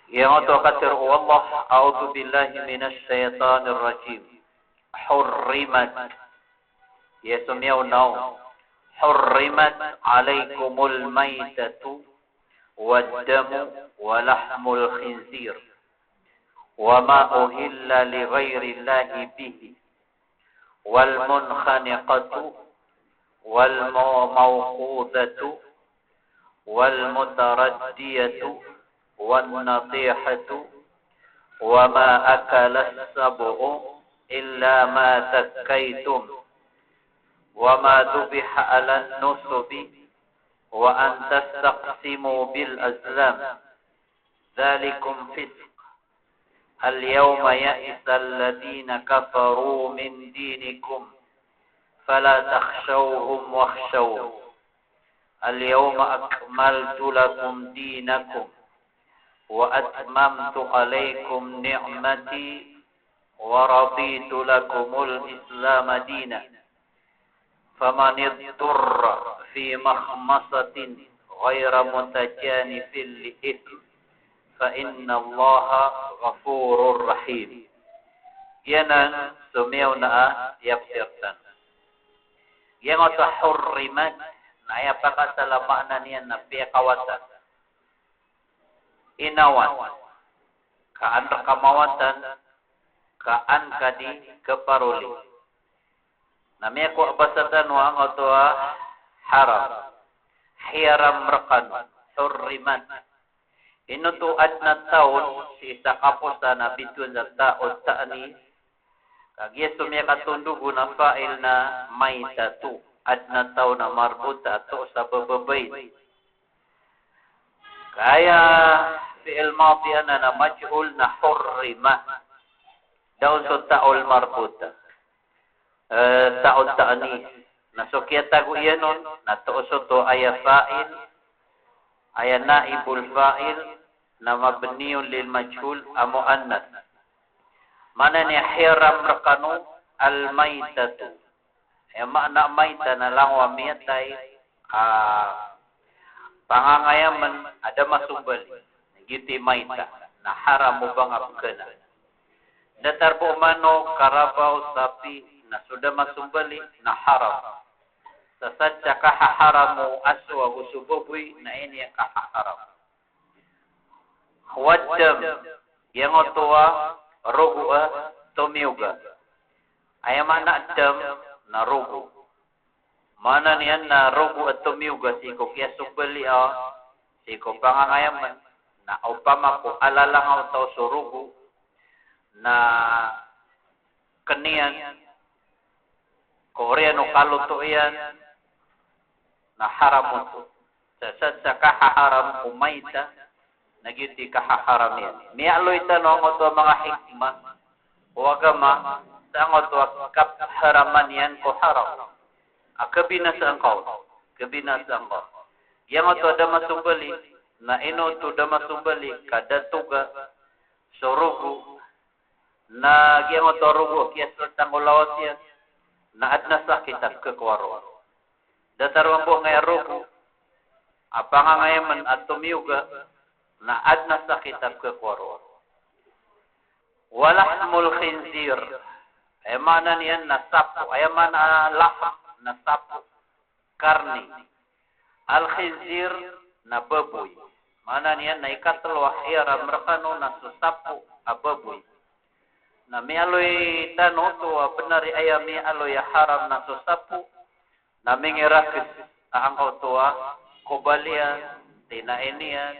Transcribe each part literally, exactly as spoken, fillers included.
Giyangkoto a katharo o Allah, a'udhu billahi minash shaytanir rajim. Hurrimat. Aya somiyawna o, hurrimat alaykumul maytatu wad damu wa lahmul khinzir wa ma uhilla li ghayrillahi bihi wal munkhaniqatu wal mu-, mawqudhatu wal mutaraddiyatu wan natihatu wa ma akalas sab'u illa ma dhakkaytum wa ma dhubiha alan nusubi wa an tastaqsimu bil azlam. Dhalikum fisq. Al-yawma ya'isal ladhina kafaru min dinikum, fala takhshawhum wakhshawn. Al-yawma akmaltu lakum dinakum, wa atmamtu alaykum ni'mati, wa raditu lakumul Islama dina. Faman idturra fi makhmasatin ghayra mutajanifin li ithm, fa innallaha ghafurur rahim. Giyanan so miyawna a tiyafsir tano. Giyangkoto a hurrimat, na aya pakaasal a maana niyan na piyakawatan. Inawan. Ka an rka mawatan, ka an ka di kparoli. Na miyakowa a basa tano angkoto a haram. Hiyaram rkano, hurrimat. Ino oto adn a taon, sii sa kaposan a bitowan sa ta'ut ta'nith. Ka giya so miyakatondog on a fa'il na maytatu. Adn a taon a marbota a toos a bababain. Ka aya fi'il madi anan a majhul na hurrima. Da on so ta'ul marbota. Eh, ta'ut ta'nith. Na so kiyatago iyan on, na toos oto aya fa'il, aya naibul fa'il, na mabniyun lil majhul a muannath. Maana niyan hiyaram rkano al-maytatu. Aya maana a mayta na langowan a miyatay, ah, pangangayamen a da masombali. Giyoto i mayta, na haram o ba nga pkhanan. Datar bo o manok, karabaw, sapi, na so da masombali, na haram. Sa sadn sa kahaharam o aso ago so baboy, na iniyan kahaharam. Wad dam, giyangkoto a rogo a tomiyoga. Aya maana a dam na rogo. Maana niyan na rogo a tomiyoga sii ko kiyasombali a, sii ko pangangayamen, na opama ko alalangaw o taw so rogo, na kn iyan, ko oriyan o kaloto iyan, na haram oto. Sa, sa, sa kahaharam o mayta, na giyoto i kahaharam iyan. Miyaaloy tano angkoto a manga hikmah o agama, sa angkoto a kapharaman iyan ko haram. A kabinasaan ka on, kabinasaan ka on. Giyangkoto a da masombali, na ino oto da masombali, ka da toga so rogo, na giyangkoto a rogo a kiyasolt angko lawas iyan, na adn a sakit a pkhakowa roo. Datar mambo angkaya rogo a pangangayamen a tomiyoga, na adn a sakit a pkhakowa roo. Wa lahmul khinzir. Aya maana niyan na sapo. Aya maana a lahm na sapo. Karni. Al-khinzir na baboy. Maana niyan na ikatlo a hiyaram rkano na so sapo a baboy. Na miyaaloy tano oto a bnar i aya miyaaloy a haram na so sapo, na mingirakes a angkoto a kobal iyan, tinain iyan.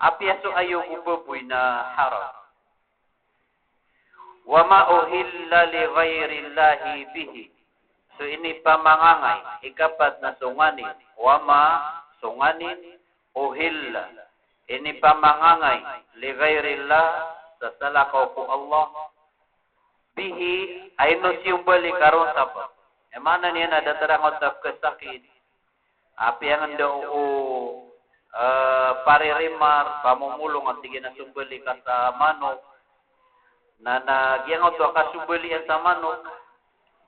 Apiya so ayog o baboy na haram. Wa ma uhilla li ghayrillahi bihi. So inipamangangay, ikapat na so nganin. Wa ma, so nganin, uhilla, inipamangangay, li ghayrillah, sa salakaw ko Allah. Bihi, a ino siyombali ka ron sabap. Aya maana niyan na datar angkoto a pkhasakit. Apiya ngka da o, eh, paririmar, pamomolong a tig iyan a sombali ka sa manok. Na, na giyangkoto a kasombali iyan sa manok,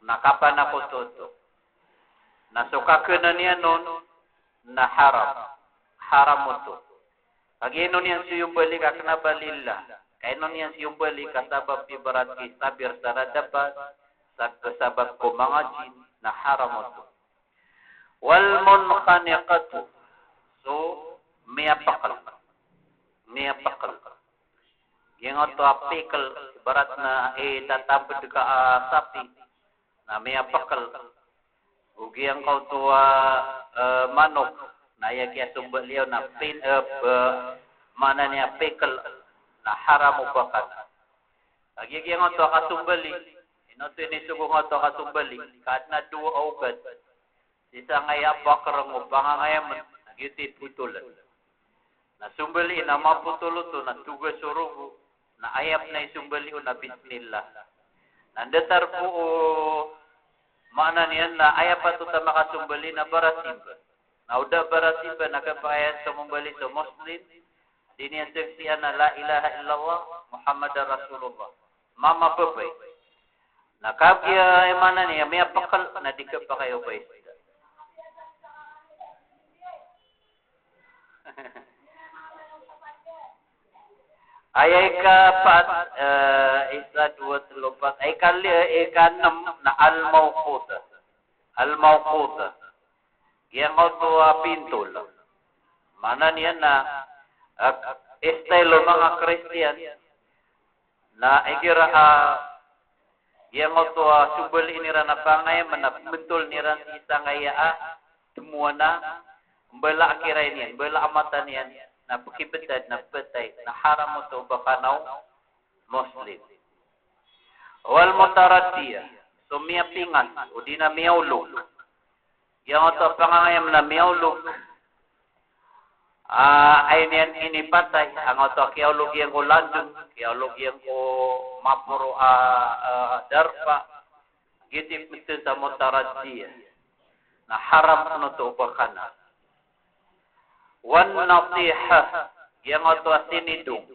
na kapanakoto oto. Na so kakhanan iyan on, na haram. Haram oto. Kagiya ino niyan siyombali ka kna ba lillah. Ka ino niyan siyombali ka sabap ibarat ki sabir sa radapan, sa, sabap ko manga jin, na haram oto. Wal munkhaniqatu. So, miyapakl. Miyapakl. Giyangkoto a pikl, ibarat na, eh, tatabd ka, ah, sapi. Na miyapakl. O giyangkoto a, eh, manok. Na aya kiyasombali on na pin, eh, ba, maana niyan pikl. Na haram o ba kna. Kagiya giyangkoto a kasombali. Ino oto inisogo angkoto a kasombali. Ka adn a dowa a ogat. Sii sangkaya a bakrng o pangangayamn, na giyoto i potoln. Na sombali na mapotol oto, na toga so rogo, na aya pn a isombali on na bismillah. Na datar bo o maana niyan na aya patot a makasombali na barasimba. Na o da barasimba na khapakay a somombali so Muslim, di niyan saksian a la ilaha illallah, Muhammadar Rasulullah. Mamababay. Na kagiya, eh, maana niyan, miyapakl, na di khapakay o ba isda. Aya ikapat, eh, isa, dowa, tlo, pat. Aya ikali-, eh, ikanm na al-mawquta. Al-mawquta. Giyangkoto a pintol. Maana niyan na, ah, style o manga Kristiyan. Na igira, ah, giyangkoto a sombali iran a pangayamn na pmbtoln iran sii sangkaya a, ah, tmowa na, mbala a kiran iyan, mbala a mata niyan, na pkhibtad, na pthay, na haram oto o ba kna o Muslim. Wal mutaraddiyah, so miyapingas, odi na miyaolog. Giyangkoto a pangangayamn na miyaolog. Ah, aya niyan inipatay, angkoto a kiyaolog iyan ko landng, kiyaolog iyan ko maporo a, ah, darpa. Giyoto i pmbthowan sa mutaraddiyah. Na haram pn oto o ba kna. Wan natihah, giyangkoto a sinidong.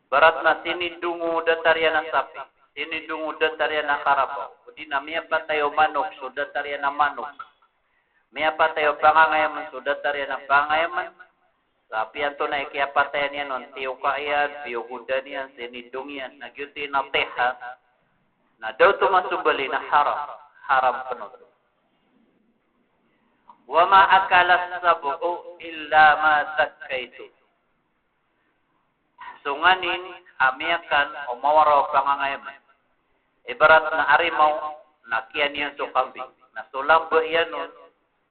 Ibarat na sinidong o datar iyan a sapi, sinidong o datar iyan a karabaw, odi na miyapatay o manok so datar iyan a manok, miyapatay o pangangayamn so datar iyan a pangayamn. Sa apiya antonaa i kiyapatayan iyan on, tiyoka iyan, piyogodan iyan, sinidong iyan, na giyoto i natihah. Na da oto masombali na haram, haram pn oto. Wa ma akalas sab'u illa ma zakkaytum. So nganin a miyakan o mawaraw a pangangayamn. Ibarat na arimaw, na kiyan iyan so kambing. Na so lamba iyan on,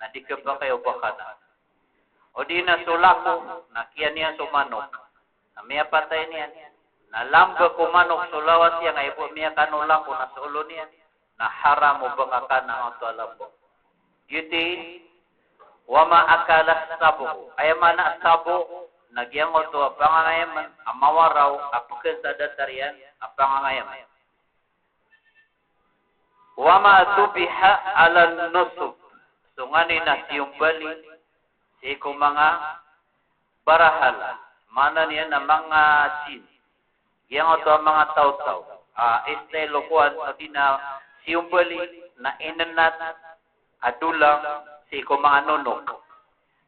na di khapakay o ba kna. Odi na so lako, na kiyan iyan so manok. Na miyapatay niyan. Na lamba ko manok so lawas iyan, aya bo miyakan o lako na so olo niyan. Na haram o ba nga kna angkoto a lamba. Giyoto i, wa ma akalas sab'u. Aya maana a sab'u, na giyangkoto a pangangayamn a mawaraw a pkhan sa datar iyan a pangangayamn. Wa ma dhubiha alan nusub. So nganin a siyombali sii ko manga barahala. Maana niyan na manga jin. Giyangkoto a manga taw-taw. Ah, style o kowan, odi na siyombali na inenat a dolang sii ko manga nonok.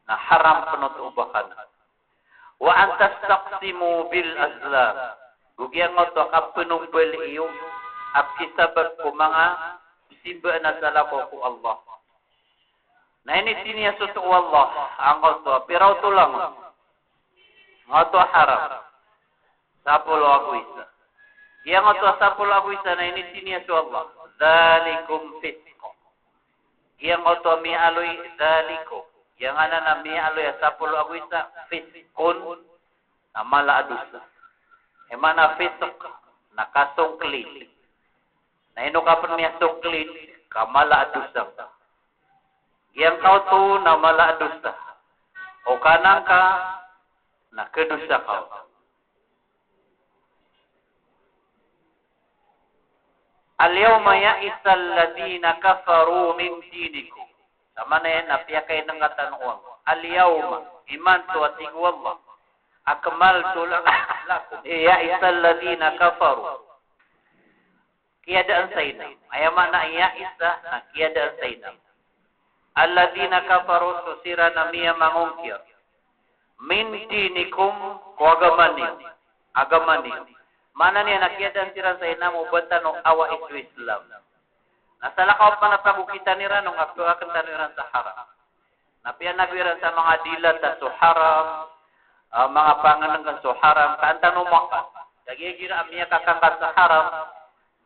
Na haram pn oto o ba kna. Wa an tastaqsimu bil azlam. Go giyangkoto a kapnombali iyo a pkisabap ko manga simbaan a salakaw ko Allah. Na initiniya so oto o Allah, angkoto a pira oto langon. Angkoto a haram. Sapolo ago isa. Giyangkoto a sapolo ago isa na initiniya so Allah. Dhalikum fisq. Giyangkoto a miyaaloy, dhalikum. Giyanganan a miyaaloy a sapolo ago isa, fisqun, na mala a dosa. Aya maana a fisq na kasongklid. Na ino ka pn miyasongklid, ka mala a dosa ka. Giyangkoto na mala a dosa. O kanan ka na kadosa ka. Al-yawma ya'isal ladhina kafaru min dinikum. Sa maana iyan na piyakainengkatan o Allah. Al-yawma, imanto a tig o Allah. Akmaltu lakum. Ya'isal ladhina kafaru. Kiyadaan sa inam. Aya maana a ya'isa na kiyadaan sa inam. Alladhina kafaru, so siran a miyamangongkir. Min dinikum, ko agama niyo. Agama niyo. Maana niyan na kiyadaan siran sa inamo ba tano awai so Islam. Na salakaw pn a pagokitan iran o ngka pkakn tano iran sa haram. Na piyanago iran sa manga dilat a so haram, ah, manga pangnngkn so haram, ka an tano makan. Kagiya igira a miyakakangka sa haram,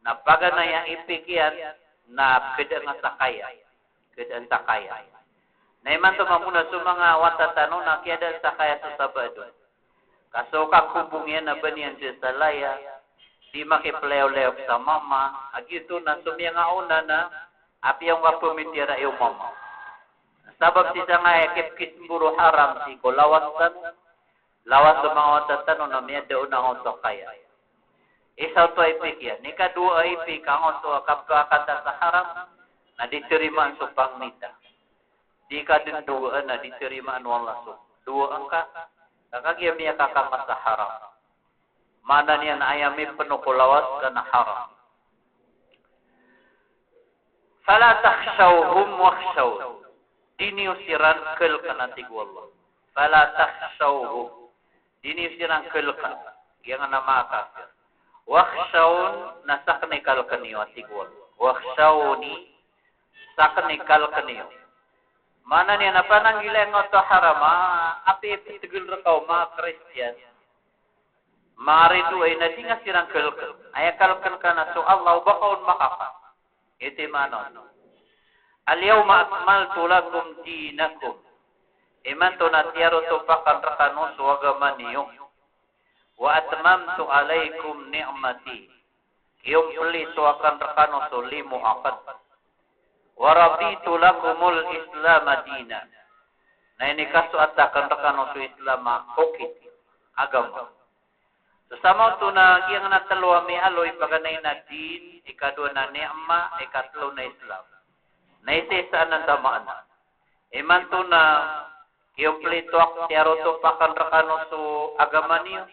na paganay a ipik iyan, na kdaan sa kaya. Kdaan sa kaya. Na imanto mambo na so manga wata tano na kiyadaan sa kaya so sabaad on. Ka so kakombong iyan na ba niyan dn sa laya, di makiplayaw-layaw sa mama, a giyoto na so miyangaona na apiya ongka pmitiyara iyo mama. Sabap sii sangkaya kipkismbor o haram sii ko lawas tano, lawas o manga wata tano na miyada on angkoto a kaya. Isa oto a ipik iyan. Ikadowa a ipik angkoto a kapkakanta sa haram, na di tarimaan so pangni ta. Di ka dn dowaan na di tarimaan o Allah so dowaan ka, ka kagiya miyakakangka sa haram. Maana niyan na aya mipno ko lawas ka na haram. Fala takhshawhum wakhshawni. Di niyo siran kalkna, tig o Allah. Fala takhshawhum. Di niyo siran kalkna. Giyangkanan a manga kafir. Wakhshawni, na sakn i kalkn iyo, tig o Allah. Wakhshawni, sakn i kalkn iyo. Maana niyan na pananggila angkoto a haram a apiya iptgl rka o manga Kristiyan, manga ridoay na di nga siran kalkn. Aya kalkn ka na so Allah o ba ka on makaka. Iti maana on. Al-yawma akmaltu lakum dinakum. Imanto na tiyarotopak akn rkano so agama niyo. Wa atmamtu alaykum ni'mati. Kiyompleto akn rkano so limo akn. Wa raditu lakumul Islama dina. Na inikasoat akn rkano so Islam a okit, agama. So samaoto na giyangkanan a tlo a miyaaloy, paganay na din, ikadowa na ni'ma, ikatlo na Islam. Na isaisa anan sa maana. Imanto na kiyompleto ak, tiyarotopak akn rkano so agama niyo,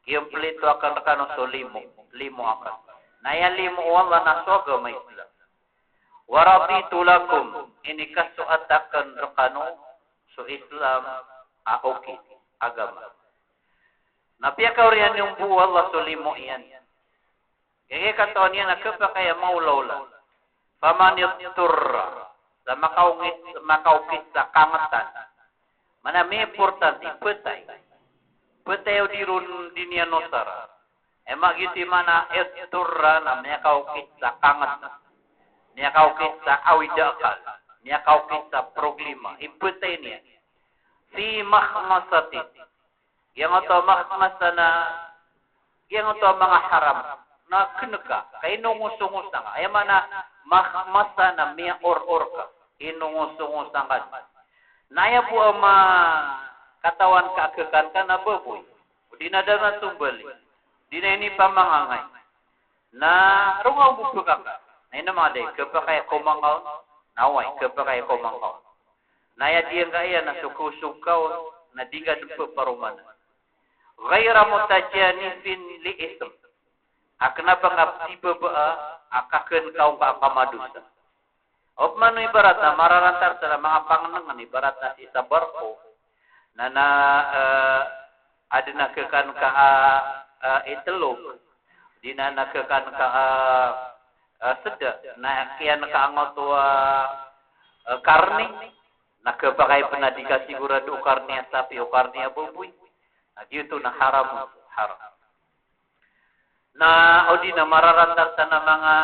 kiyompleto akn rkano so limo, limo akn. Na aya limo o Allah na so agama Islam. Wa raditu lakum, inikasoat akn rkano so Islam a okit, agama. Na piyakaoriyan iyan bo o Allah so limo iyan. Kagiya katawan iyan a khapakay a maolaola. Faman idturra, sa makaongit, makaokit sa kangtan. Maana importante, phatay. Phatay o di ron di niyan osara. Aya maana giyoto i maana idturra na miyakaokit sa kangtan. Miyakaokit sa awid a akal. Miyakaokit sa problema. Iphatay niyan. Fi makhmasatin. Giyangkoto a makhmasa na, giyangkoto a manga haram na knka, ka inongosongos angka. Aya maana makhmasa na miyaoror ka, inongosongos angka. Na aya bo a manga katawan ka a khakan ka na baboy, odi na da na sombali, odi na inipamangangay. Na rongaw bo pkaka. Na ino manga da i khapakay a komangka on? Na oway, khapakay a komangka on. Na aya diyangkaya na so kaosog ka on, na di ngka dn phaparomanan. Ghayra mutajanifin li ithm. A kna ba ngka ptibabaa a kakn ka ongka a kamadosa. Opama o ibarat na mararantar sa manga pangnngkn, ibarat na sii sa barko, na, na, eh, adn a khakan ka a, eh, itlog, odi na khakan ka a, eh, sda, na kiyan ka angkoto a, eh, karni, na khapakay pn a di ka sigurado o karni a sapi o karni a baboy. Na giyoto na haram, haram. Na odi na mararantar sa manga,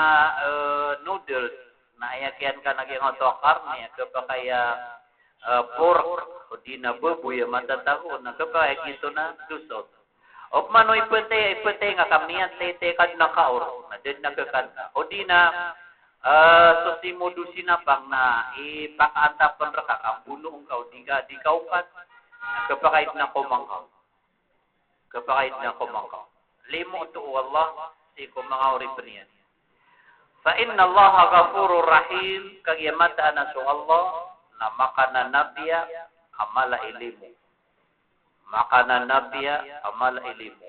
eh, noodles, na aya kiyan ka na giyangkoto a karni a khapakay a, eh, pork, odi na baboy a matatago, na khapakay a giyoto na dosa oto. Opama o iphatay, iphatay ngka ka miyataytay ka dn a kaor, na da dn a khakan ka. Odi na, eh, so simodo sinapang na ipakaantap pn rka ka mbonoon ka, odi ka, di ka opat, na khapakay dn a komangka on. Khapakay dn a komangka on. Limo oto o Allah sii ko manga oripn iyan. Fa innallaha ghafurur rahim, kagiya mataan a so Allah na makananapiya a mala i limo. Makananapiya a mala i limo.